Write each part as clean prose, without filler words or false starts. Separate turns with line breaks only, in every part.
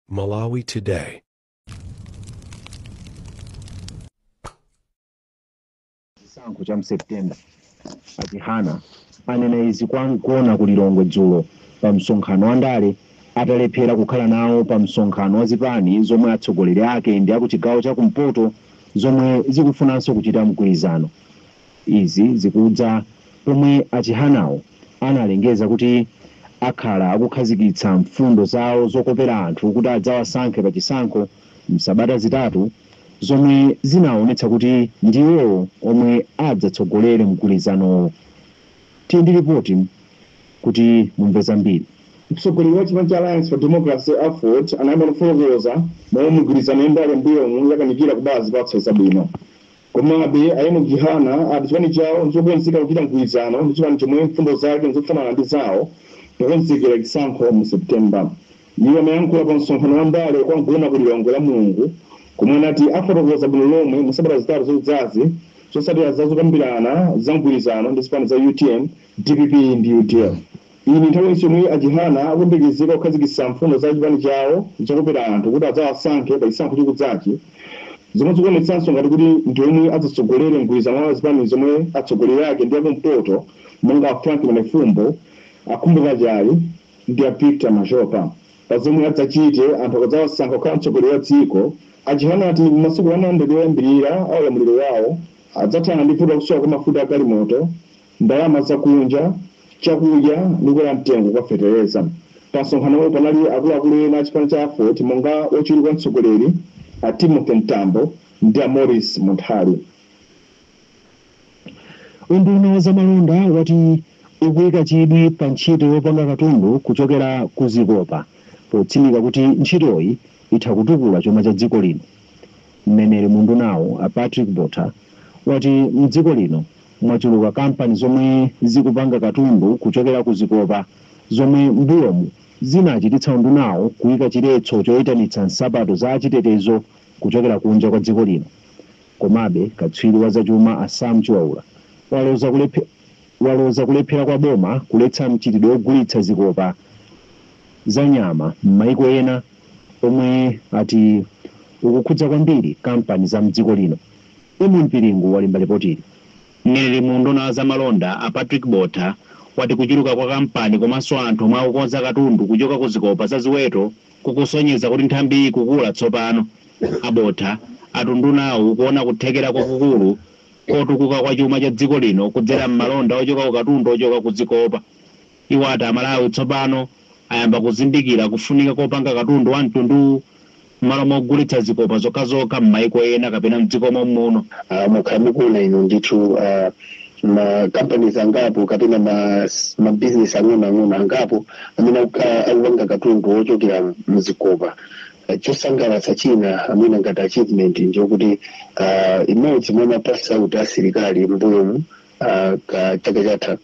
Malawi Today.
Chisankho cha m'September. A Chihana anena izi kwa Mgona ku Lilongwe dzulo pa msonkhano wa ndale atalephera kukhala nawo pa msonkhano wa zipani zomwe atsogoleri ake ndi akuchigawo cha kumpoto zomwe zikufunanso kuchita mgwirizano. Izi zikudza pomwe a Chihanawo analengeza kuti akhala akukhazikitsa mfundo zawo zokopera anthu kuti adzawasankhe pa chisankho msabata 3 zomwe zinaonetsa kuti ndiwo omwe adzatsogolere mgwirizanowo. Tiye ndi ripoti kuti mumve zambiri.
Mtsogoleri wa chipani cha Alliance for Democracy, AFORD, anayamba kufotokoza momwe migwirizano yandale m'mbuyomu yakanikira kubala zipatso zabwino. Komabe, a Enoch Chihana ati chipani chawo nchokonzeka kuchita mgwirizano ndi chipani chomwe mfundo zake nzofanana ndi zawo pokonzekera chisankho mu September. Iwo amayankhula pa msonkhano wa ndale kwa Mgona ku Lilongwe la Mulungu, komwe anati afotokoza bwino lomwe mu sabata 3 zikudzazi zotsatira za zokambirana za mgwirizano ndi zipani za UTM, DPP ndi UDF. Iyi ndi nthawi yomwe a Chihana akuyembekezeka kukhazikitsa mfundo za chipani chawo zokopera anthu kuti adzawasankhe pa chisankho chikudzachi, zomwe zikuonetsanso ngati kuti ndi omwe adzatsogolere mgwirizano wa zipani zomwe atsogoleri ake ndi akumpoto monga Frank Mwenefumbo, a Khumbo Kachali ndi a Victor Machopa. Pa zomwe adzachite anthu akadzawasankha kukhala mtsogoleri wa dziko, a Chihana ati masiku 100 oyambirira a ulamuliro wawo adzathana ndi vuto lakusowa kwa mafuta a galimoto, ndalama zakunja, chakudya ndi kukwera mtengo kwa fetereza. Pa msonkhanowo panali akuluakulu ena a chipani cha AFORD monga wachiwiri kwa mtsogoleri a Timothy Mtambo ndi a Maurice Munthali.
Unduna wa zamalonda wati ukuyika chidwi pa ntchito yopanga katundu kuchokera ku zikopa potsindika kuti ntchitoyi itha kutukula chuma cha dziko lino. Mneneri mu undunawo a Patrick Botha wati mdziko lino mwachuluka kampani zomwe zikupanga katundu kuchokera ku zikopa zomwe mbuyomu zinachititsa undunawo kuyika chiletso choyitanitsa nsapato za achitetezo kuchokera kunja kwa dziko lino. Komabe katswiri wa zachuma a Sam Chiwaula waloza kulephera kwa boma kuletsa mchitidwe wogulitsa zikopa za nyama m'maiko ena omwe ati ukukhudza kwambiri kampani za mdziko lino. Imon Piringu walemba ripotili.
Mneneri mu unduna wa zamalonda a Patrick Botha wati kuchuluka kwa kampani komanso anthu omwe akukonza katundu kuchoka ku zikopa za ziweto kukusonyeza kuti nthambi ikukula tsopano. A Botha ati undunawu ukuona kuthekera kwakukulu kotukuka kwa chuma cha dziko lino kudzera m'malonda ochoka ku katundu ochoka ku zikopa. Iwo ati Amalawi tsopano ayamba kuzindikira kufunika kopanga katundu wa mtunduwu m'malo mogulitsa zikopa zokhazokha m'maiko ena kapena mdziko mommuno.
Mukhala mukuona inu ndithu, ma companies angapo kapena ma business ang'onoang'ono angapo amene akupanga katundu wochokera mzikopa. Chosangalatsa china amene ngati achievement njokuti imodzi mwa ma pass out asilikali m'mbuyomu, ka chaka chatha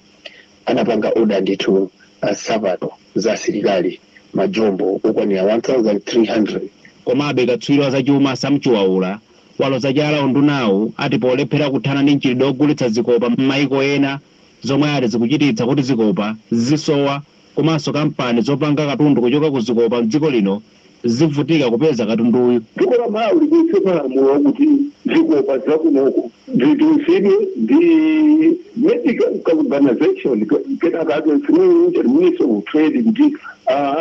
anapanga order ndithu nsapato za asilikali majombo okwanira 1300.
Komabe katswiri wa zachuma Sam Chiwaula waloza chala undunawu ati polephera kuthana ndi mchitidwe wogulitsa zikopa m'maiko ena zomwe ati zikuchititsa kuti zikopa zisowa komanso kampani zopanga katundu kuchoka ku zikopa mdziko lino zivutika kupeza katunduyu.
Dziko la Malawi likuyitse malamulo akuti zikopa zakunoko zitulutsidwe ndi medical organization kenaka through the Ministry of Trade, kuti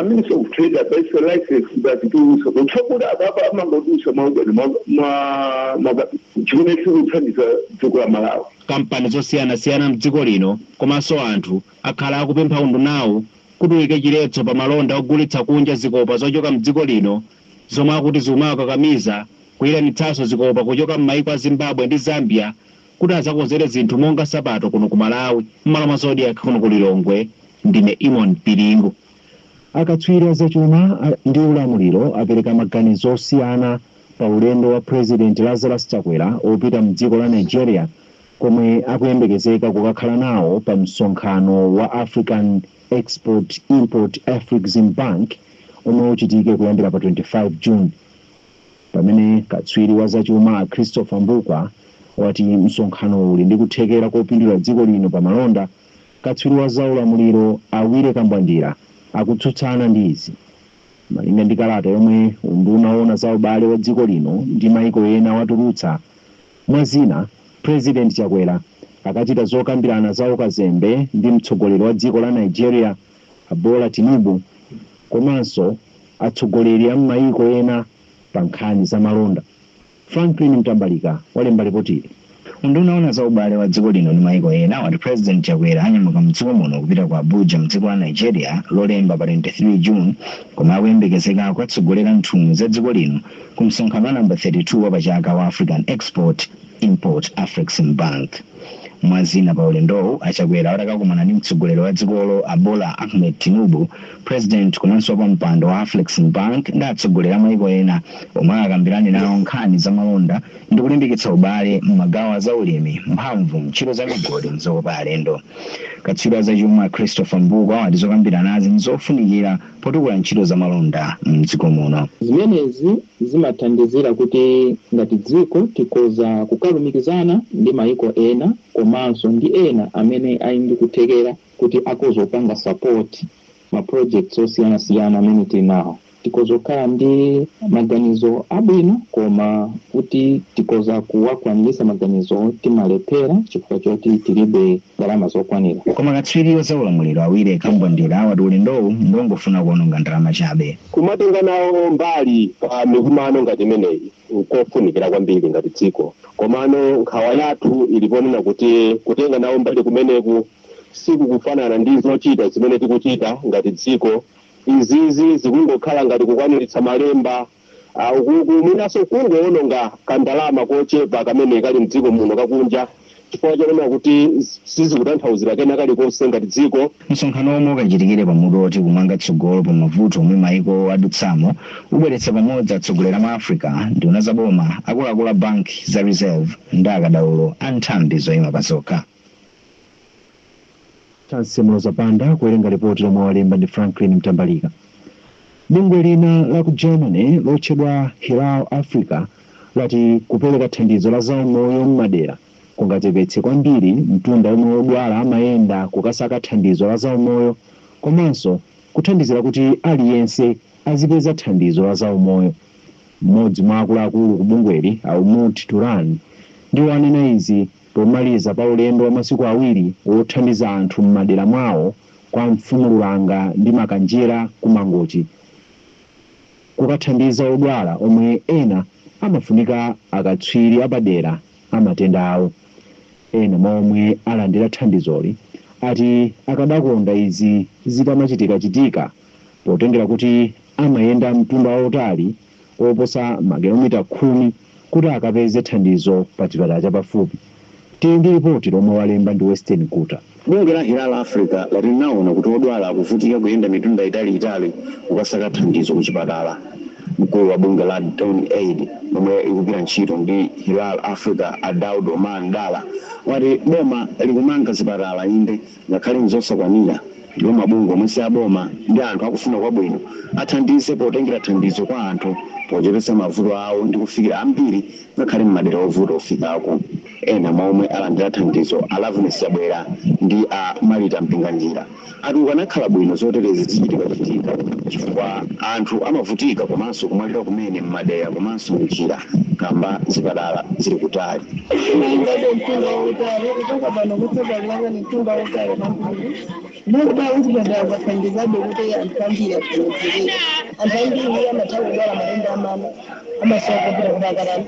Ministry of Trade apatse license kuti azitulutsa, kutsokuti apapa amangotulutsa mwaudani mwa chimene chikuthandiza dziko la Malawi.
Kampani zosiyanasiyana mdziko lino komanso anthu akhala akupempha undunawu kuti uyike chiletso pa malonda ogulitsa kunja zikopa zochoka mdziko lino zomwe akuti zikumawakakamiza kuyitanitsanso zikopa kuchoka m'maiko a Zimbabwe ndi Zambia kuti azakonzere zinthu monga nsapato kuno ku Malawi. M'malo mwa Zodiak kuno ku Lilongwe, ndine Imon Piringu.
Akatswiri azachuma ndi ulamuliro apereka maganizo osiyana pa ulendo wa President Lazarus Chakwera opita mdziko la Nigeria komwe akuyembekezeka kukakhala nawo pa msonkhano wa African Export Import Afrexim Bank omwe uchitike kuyambira pa 25 June. Pamene katswiri wa zachuma Christopher Mbukwa wati msonkhano uli ndi kuthekera kopindulira dziko lino pa malonda, katswiri wa zaulamuliro Awire Kambwandira akutsutsana ndi izi. Malinga ndi kalata yomwe unduna woona za ubale wa dziko lino ndi maiko ena watulutsa, mwazina President Chakwera akachita zokambirana za ukazembe ndi mtsogoleri wa dziko la Nigeria Bola Tinubu komanso atsogoleri a m'mayiko ena pa nkhani za malonda. Franklin Mtambalika walemba ripotili.
Unduna woona za ubale wa dziko lino ndi maiko ena wati President Chakwera anyamuka mdziko muno kupita ku Abuja mdziko la Nigeria Lolemba pa 23 June, koma akuyembekezeka kukatsogolera nthumwi za dziko lino ku msonkhano wa namba 32 wa pachaka wa African Export Import Afrexim Bank. Mwazina, pa ulendowu aChakwera atakakumana ndi mtsogoleri wa dzikolo a Bola Ahmed Tinubu, president komanso wapampando wa Afrexim Bank, ndi atsogoleri a maiko ena omwe akambirane nawo nkhani za malonda ndi kulimbikitsa ubale m'magawo a zaulimi, mphamvu, ntchito za migodi, mzokopa alendo. Katswiri zachuma Christopher Mbukwa wati zokambiranazi nzofunikira potukula ntchito za malonda mdziko muno.
Zimenezi zimathandizira kuti ngati dziko tikhoza kukalumikizana ndi maiko ena komanso ndi ena amene ali ndi kuthekera kuti akhoza kupanga support ma projects osiyanasiyana amene tili nawo. Tikhoza kukhala ndi maganizo abwino, koma kuti tikhoza kuwakwaniritsa maganizo timalephera chifukwa choti tilibe ndalama zokwanira.
Koma katswiri za ulamuliro Awire Kambwandira wati ulendowu ndongofuna kuononga ndalama chabe.
Kumatenga nawo mbali pa mikumano ngati imeneyi nkofunikira kwambiri ngati dziko, komano nkhawa yathu iliponena kuti kutenga nawo mbali kumeneku sikukufanana ndi zochita zimene tikuchita ngati dziko. Izizi zikungokhala ngati kukwaniritsa malemba ukuku, mwinanso kungoononga kandalama kochepa kamene kali mdziko muno kakunja, chifukwa chonena kuti sizikutanthauzira kena kalikonse ngati dziko.
Msonkhano omwe ukachitikire pamutu oti "Kumanga tsogolo pa mavuto omwe maiko adutsamo" ubweretsa pamodzi atsogoleri mu Africa, nduna za boma, akuluakulu a banki za Reserve ndi akadaulo a nthambi zoyima pa zokha.
Chance Mlozapanda kuwerenga ripoti lomwe walemba ndi Franklin Mtambalika. Bungwe lina la ku Germany lotchedwa Hilal Africa lati kupereka thandizo la zaumoyo m'madera kungachepetse kwambiri mtunda omwe odwala amayenda kukasaka thandizo la zaumoyo komanso kuthandizira kuti aliyense azipeza thandizo la zaumoyo. Mmodzi mwa akuluakulu ku bungweli, Aumut Turan, ndiwo anena izi pomaliza pa ulendo wa masiku 2 wothandiza anthu m'madera mwawo kwa Mfumu Lulanga ndi Makanjira ku Mangochi, kukathandiza odwala omwe ena amafunika akatswiri apadera amatenda awo. Ena mwa omwe alandira thandizoli ati akadakonda izi zitamachitikachitika, potengera kuti amayenda mtunda wautali oposa makilomita 10 kuti akapeze thandizo pa chipatala chapafupi. Tili ndi ripoti lomwe walemba ndi Western Kuta.
Bungwe la Hilal Africa lati linaona kuti odwala akuvutika kuyenda mitunda italiitali kukasaka thandizo ku chipatala. Mkulu wa bungwe la Dawn Aid lomwe ikugwira ntchito ndi Hilal Africa, a Daud Oman Dala, wati boma likumanga zipatala inde, ngakhale nzosakwanira, ndipo mabungwe omwe si aboma ndi anthu akufuna kwabwino athandize potengera thandizo kwa anthu pochepetsa mavuto awo ndi kufikira ambiri ngakhale m'madera ovuta ofikako. Ena mwa omwe alandira thandizo, a Loveness Chabwera ndi a Marita Mpinganjira, ati ukanakhala bwino zoterezi zichitikachitika chifukwa anthu amavutika komanso kumwalira kumene m'madera komanso mnjira kamba zipatala zili kutali.
Ngati mtunda wautali kuchoka pano kuchoka Lulanga ni mtunda wautali kwambiri. Ndikuda kuchipatala kwathandizabe kuti anthu ambiri athandizike. Anthu ambiri amatha kudwala matenda amano, amasowa kupita kuti akatani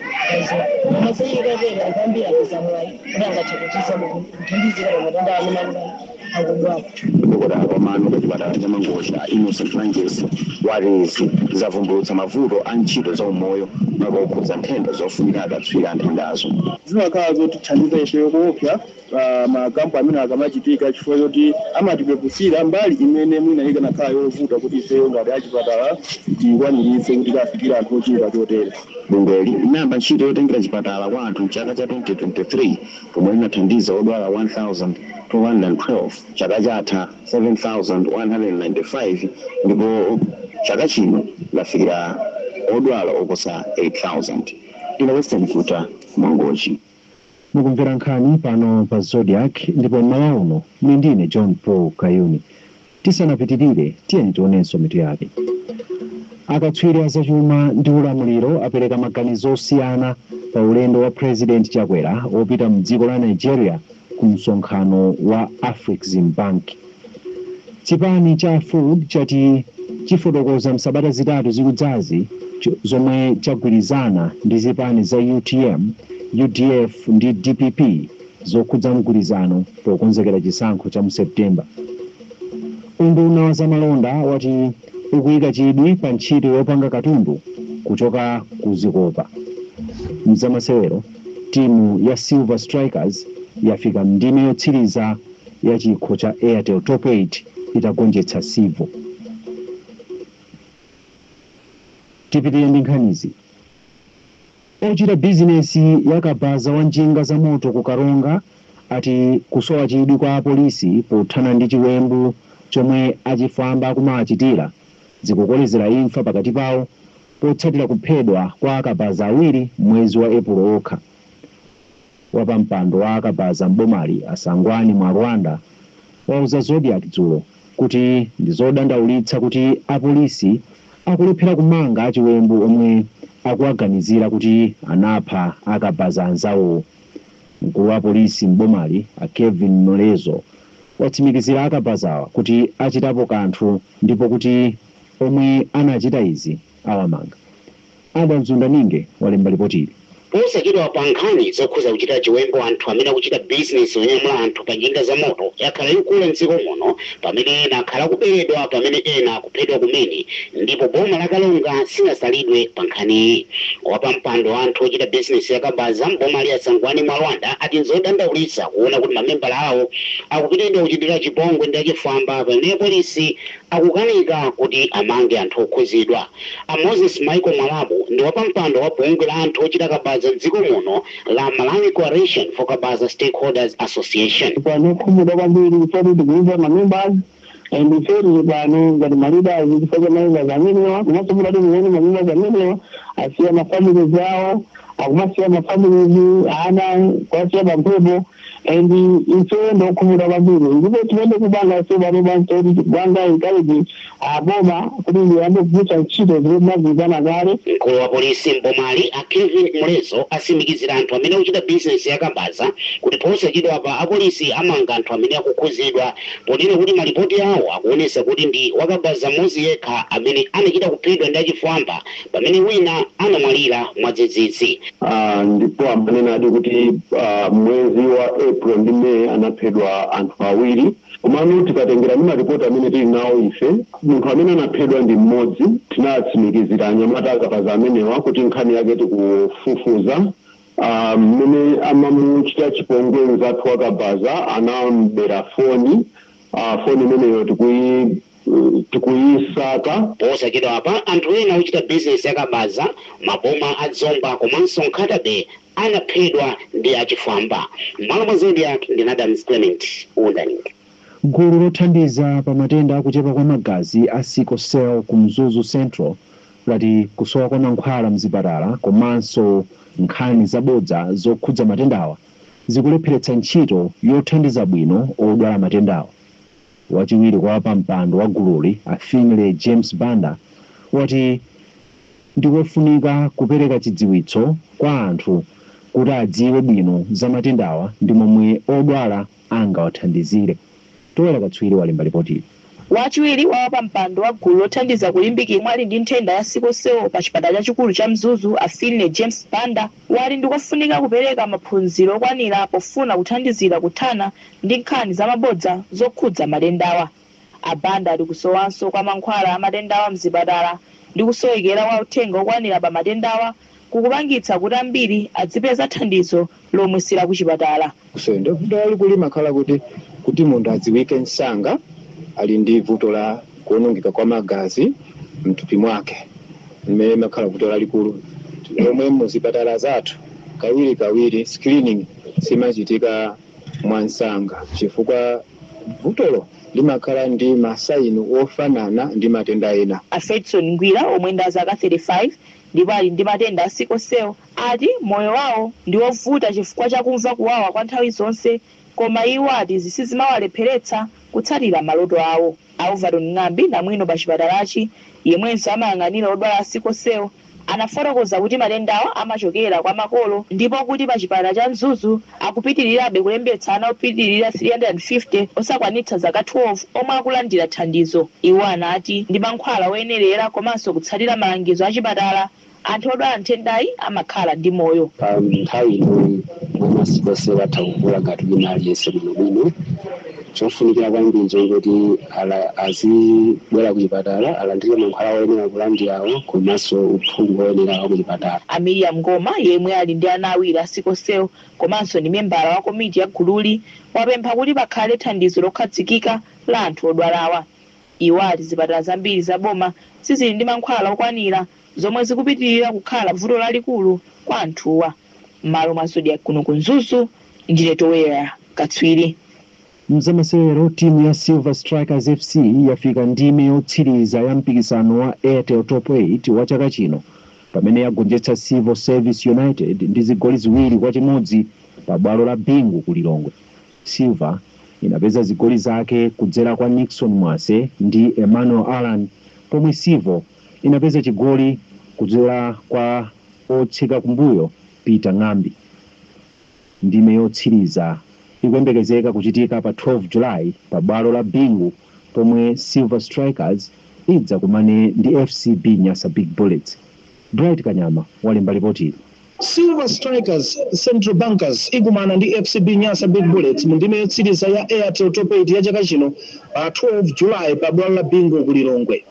koma seyikatera anthu ambiri apeza mwayi kuti angathe kuchiza, kuthandizika pa matenda amene akudani akudwala.
Dokotala wamano pa chipatala cha Mangochi, Innocent Langes, wati izi zavumbulutsa mavuto a ntchito za umoyo makokhudza nthenda zofunika akatswiri a nthendazo.
Zimakhala zotithandiza ifeyo kuopsa makampu amene akamachitika, chifukwa choti amatipepusira mbali imene mwina ikanakhala yovuta kuti ifeyo ngati achipatala tikwaniritse kuti kafikira anthu ochuluka chotere.
Bungweli linayamba ntchito yotengera chipatala kwa anthu mchaka cha 2023 pomwe linathandiza odwala 1212, chaka chatha 7195, ndipo chaka chino lafikira odwala oposa 8000. Ina Western Kuta, Mangochi.
Mukumvera nkhani pano pa Zodiak, ndipo mmawa uno muli ndine John Paul Kayuni. Tisanapitirire, tiyeni tionenso mitu yake. Akatswiri azachuma ndi ulamuliro apereka maganizo osiyana pa ulendo wa President Chakwera opita mdziko la Nigeria ku msonkhano wa Afrexim Bank. Chipani cha AFORD chati chifotokoza msabata 3 zikudzazi zomwe chagwirizana ndi zipani za UTM, UDF ndi DPP zokhudza mgwirizano pokonzekera chisankho cha mu Septemba. Unduna wa zamalonda wati ukuyika chidwi pa ntchito yopanga katundu kuchoka ku zikopa. Mzamasewero, timu ya Silver Strikers yafika ndime yotsiriza ya chikho cha Airtel Top 8 itagonjetsa Civo. Tipitire ndi nkhanizi. Ochita bizinesi ya kabaza wa njinga za moto ku Karonga ati kusowa chidwi kwa apolisi pothana ndi chiwembu chomwe achifwamba akumachitira zikukolezera imfa pakati pawo potsatira kuphedwa kwa akabaza awiri mwezi wa Epulo okha. Wapampando wa akabaza mbomali Asangwani mwa Rwanda wauza Zodiac dzulo kuti ndi zodandaulitsa kuti apolisi akulephera kumanga achiwembu omwe akuwaganizira kuti anapha akabaza anzawo. Mkulu wa polisi mbomali a Kevin Nolezo watsimikizira akabazawa kuti achitapo kanthu ndipo kuti omwe anachita izi awamanga. Adam Zundaninge walemba ripoti ili.
Posachedwa pa nkhani zokhuza kuchita chiwembu anthu amene akuchita bizinesi yonyamula anthu pa njinga za moto yakhala ikula mdziko muno, pamene ena akhala kuberedwa, pamene ena akuphedwa kumene, ndipo boma la Kalonga sinasalidwe pa nkhaniyi. Wapampando wa anthu ochita bizinesi yakabaza mboma li Asangwani mwa Rwanda ati nzodandaulitsa kuona kuti mamembala awo akupitidwa kuchitira chipongwe ndi achifwamba, pamene polisi akukanika kuti amange anthu okhuzidwa. A Moses Michael Mwalabu ndi wapampando wa bungwe la anthu ochita kabaza dziko muno la Malawi Coalition for Kabaza Stakeholders Association.
Pano khumudwa kwambiri choti tikuiza ma members and iferi pano ngati ma leaders chifukwa cha members amenewa, komanso mutati muone ma members amenewa asiya ma families awo, akumasiya ma families ana kuwasiya pamphepo, and ife ndokhumudwa kwambiri. Ndipo timene kupanga ife pano panso kuti kupanga encourage aboma kuti ndiyambe kugwiritsa ntchito zimene tinagwirizana kale.
Mkulu wa polisi mbomali a Kevin Mulezo asimikizira anthu amene akuchita bizinesi yakabaza kuti posachedwa pa apolisi amanga anthu amene akukhuzidwa, ponena kuti malipoti awo akuonesa kuti ndi wakabaza mmodzi yekha amene anachita kuphedwa ndi achifwamba, pamene wina anamwalira mwadzidzidzi.
Ndipo amanena adi kuti mwezi wa April ndi May anaphedwa anthu awiri, komano tikatengera ndi maripoti amene tili nawo ife, munthu amene anaphedwa ndi mmodzi. Tinatsimikizira anyamata akabaza amenewa kuti nkhani yake tikufufuza. Mmene amamuchita chipongwe mzathu wakabaza anambera foni, foni imeneyo tikuyisaka.
Posachedwa apa anthu ena ochita bizinesi yakabaza maboma a Zomba komanso Nkhatabe anaphedwa ndi achifwamba. M'malo mwa Zodiac ndi Adams Clement Undaninge.
Gulu lothandiza pa matenda akuchepa kwa magazi a sickle cell ku Mzuzu Central lati kusowa kwa mankhwala mzipatala komanso nkhani zabodza zokhudza matendawa zikulepheretsa ntchito yothandiza bwino odwala matendawa. Wachiwiri kwa wapampando wa gululi a Finley James Banda wati ndikofunika kupereka chidziwitso kwa anthu kuti adziwe bwino za matendawa ndi momwe odwala angawathandizire. Toyera Katswiri walemba ripoti.
Wachiwiri wa wapampando wa gulu lothandiza kulimbikira mwali ndi nthenda ya sickle cell pa chipatala chachikulu cha Mzuzu a Finley James Banda wali ndikofunika kupereka maphunziro okwanira pofuna kuthandizira kuthana ndi nkhani zamabodza zokhudza matendawa. A Banda ali kusowanso kwa mankhwala a matendawa mzipatala ndi kusowekera kwa uthenga okwanira pa matendawa kukupangitsa kuti ambiri adzipeza thandizo lomwe sila kuchipatala.
Kusendo vuto lalikulu limakhala kuti munthu adziwike msanga ali ndi vuto la kuonongeka kwa magazi mthupi mwake, limene limakhala vuto lalikulu lomwe muzipatala zathu kawiri kawiri screening simachitika mwansanga chifukwa vutolo limakhala ndi masaini ofanana ndi matenda ena.
A Fedson Ngwira omwe ndi azaka 35 ndipo ali ndi matenda a sickle cell ati moyo wawo ndi wovuta chifukwa chakumva kuwawa kwa nthawi zonse, koma iwo ati zisizimawalepheretsa kutsatira maloto awo. Alvaro Ng'ambi namwino pa chipatalachi Yemwenso amayang'anira odwala sickle cell anafotokoza kuti matendawa amachokera kwa makolo, ndipo kuti pa chipatala cha Mzuzu akupitirirabe kulembetsa ana opitirira 350 osakwanitsa zaka 12 omwe akulandira thandizo. Iwo anati ndi mankhwala oyenerera komanso kutsatira malangizo a chipatala, anthu odwala nthendayi amakhala ndi moyo.
Pa nthawi inoyi mwana sickle cell atha kukula ngati wina aliyense bwinobwino. Chofunikira kwambiri nchoti azibwera kuchipatala, alandire mankhwala oyenera kulandirawo komanso uphungu oyenera wa kuchipatala.
A Miriam Ngoma, yemwe ali ndi ana awiri a sickle cell komanso ndi membala wa komiti ya gululi, wapempha kuti pakhale thandizo lokhazikika la anthu odwalawa. Iwo ati zipatala zambiri za boma sizili ndi mankhwala okwanira, zomwe zikupitirira kukhala vuto lalikulu kwa anthuwa. M'malo mwa Zodiak kuno ku Mzuzu, ndine Towera Katswiri.
Mzamasewero, timu ya Silver Strikers FC yafika ndime yotsiriza ya mpikisano wa Airtel Top 8 wa chaka chino pamene yagonjetsa Civil Service United ndi zigoli 2-1 pa bwalo la Bingu ku Lilongwe. Silver inapeza zigoli zake kudzera kwa Nixon Mwase ndi Emmanuel Allan, pomwe Civil inapeza chigoli kudzera kwa otseka kumbuyo Peter Ng'ambi. Ndime yotsiriza ikuyembekezeka kuchitika pa 12 July pa bwalo la Bingu, pomwe Silver Strikers idzakumane ndi FCB Nyasa Big Bullets. Bright Kanyama walemba ripoti.
Silver Strikers Central Bankers ikumana ndi FCB Nyasa Big Bullets mu ndime yotsiriza ya Airtel Top 8 ya chaka chino pa 12 July pa bwalo la Bingu ku Lilongwe.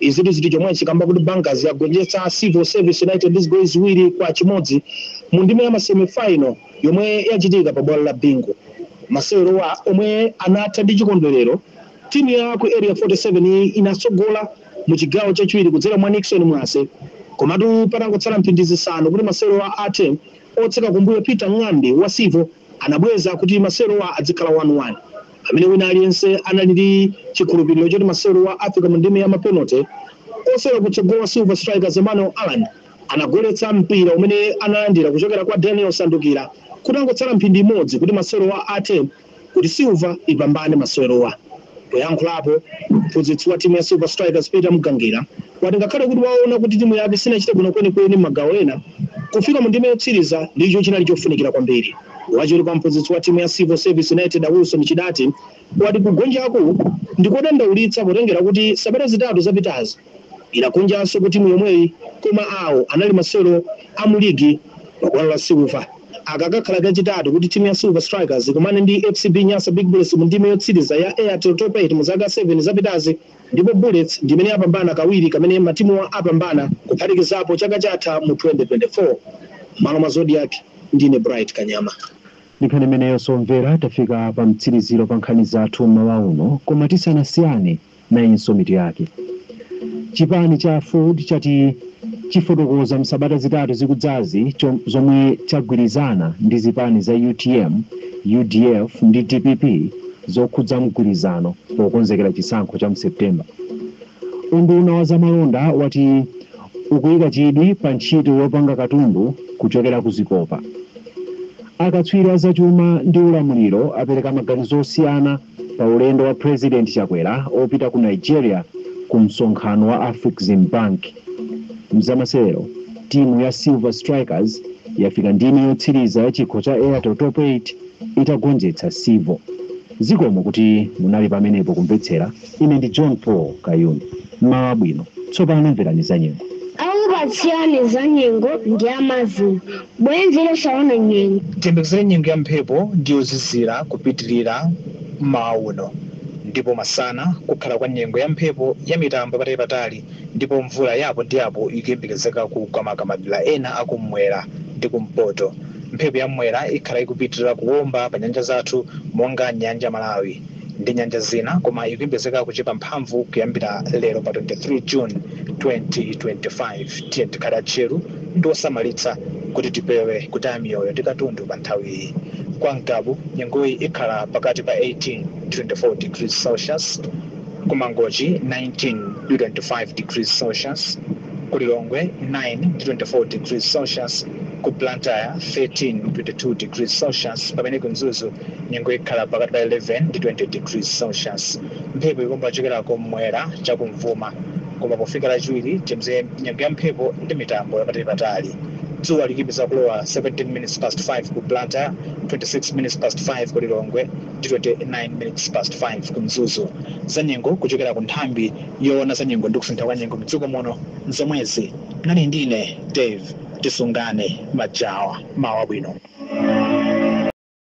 Izi zili chomwechi kamba kuti Bankers yagonjetsa Civil Service United ndi zigoli 2-1 mu ndime ya masemifinal yomwe yachitika pa bwalo la Bingu. Masewerowa omwe anatha ndi chikondwerero, timu ya ku Area 47 inatsogola mu chigawo chachiwiri kudzera mwa Nixon Mwase, komatu patangotsala mphindi 5 kuti masewerowa athe, otseka kumbuyo Peter Ng'ambi wa Civil anabweza kuti masewerowa adzikhala 1-1. Pamene wina aliyense anali ndi chikhulupiriro choti masewerowa afika mu ndime ya mapenalty, osewera kutsogolo wa Silver Strikers Emmanuel Allan anagoletsa mpira umene analandira kuchokera kwa Daniel Sandukira kutangotsala mphindi imodzi kuti masewerowa athe, kuti Silver ipambane masewerowa. Poyankhulapo, mphunzitsi wa timu ya Silver Strikers Peter Mgangira wati ngakhale kuti waona kuti timu yake sinachite bwino kwenikweni m'magawo ena, kufika mu ndime yotsiriza ndicho chinali chofunikira kwambiri. Wachiwiri kwa mphunzitsi wa timu ya Civil Service United Wilson Chidati wati kugonjaku ndikodandaulitsa potengera kuti sabata 3 zapitazi inagonjanso ku timu yomweyi, koma awo anali masewero a mu ligi pa bwalo la Silver. Akakakhala kachitatu kuti timu ya Silver Strikers ikumane ndi FCB Nyasa Big Bullets mu ndime yotsiriza ya Airtel Top 8 mu zaka 7 zapitazi, ndipo Bullets ndimene yapambana kawiri kamene matimuwa apambana, kuphatikizapo chaka chatha mu 2024. Malo mwa Zodiak, ndine Bright Kanyama.
Nkhani imeneyo somvera, tafika pa mtsiriziro pa nkhani zathu mmawa uno, koma tisanasiyane nayinso mitu yake. Chipani cha Aford chati chifotokoza msabata 3 zikudzazi zomwe chagwirizana ndi zipani za UTM, UDF ndi DPP zokhudza mgwirizano pokonzekera chisankho cha mSeptemba. Unduna wa zamalonda wati ukuyika chidwi pa ntchito yopanga katundu kuchokera ku zikopa. Akatswiri a zachuma ndi ulamuliro apereka maganizo osiyana pa ulendo wa President Chakwera opita ku Nigeria ku msonkhano wa Afrexim Bank. Mzamasewero, timu ya Silver Strikers yafika ndime yotsiriza ya chikho cha Airtel Top 8 itagonjetsa Civil. Zikomo kuti munali pamenepo kumvetsera. Ine ndi John Paul Kayuni. Mmawa bwino. Tsopano mverani za nyengo.
Akupatsirani za nyengo ndi amazulu bwenzi losaona nyengo.
Tiyembekezere nyengo ya mphepo ndi yozizira kupitirira mmawa uno, ndipo masana kukhala kwa nyengo ya mphepo ya mitambo patali ndipo mvula yapo ndi apo ikuyembekezeka kugwa makamaka ena akumwera ndi kumpoto. Mphepo ya mmwera ikhala ikupitirira kuwomba pa nyanja zathu monga nyanja Malawi ndi nyanja zina, koma ikuyembekezeka kuchepa mphamvu kuyambira lero pa 23 June 2025. Tiye tikhale atcheru ndi osamalitsa kuti tipewe kutaya miyoyo ndi katundu pa nthawi iyi. Kwa Ngabu nyengoyi ikhala pakati pa 18 24 degrees Celsius, ku Mangochi 19 25 degrees Celsius, ku Lilongwe 9 24 degrees Celsius, ku Blantyre 13 22 degrees Celsius, pamene ku Mzuzu nyengo ikhala pakati pa 11 ndi 20 degrees Celsius. Mphepo ikomba kuchokera kumwera chakumvuma Koma pofika Lachiwiri tiyembekezere nyengo ya mphepo ndi mitambo yapatalipatali. Dzuwa likuyembekeza kulowa 17 minutes past 5 ku Blantyre, 26 minutes past 5 ku Lilongwe ndi 29 minutes past 5 ku Mzuzu. Zanyengo kuchokera ku nthambi yoona zanyengo ndi kusintha kwa nyengo mdziko muno nzomwezi. Nali ndine Dave Tisungane Majawa. Mawa bwino.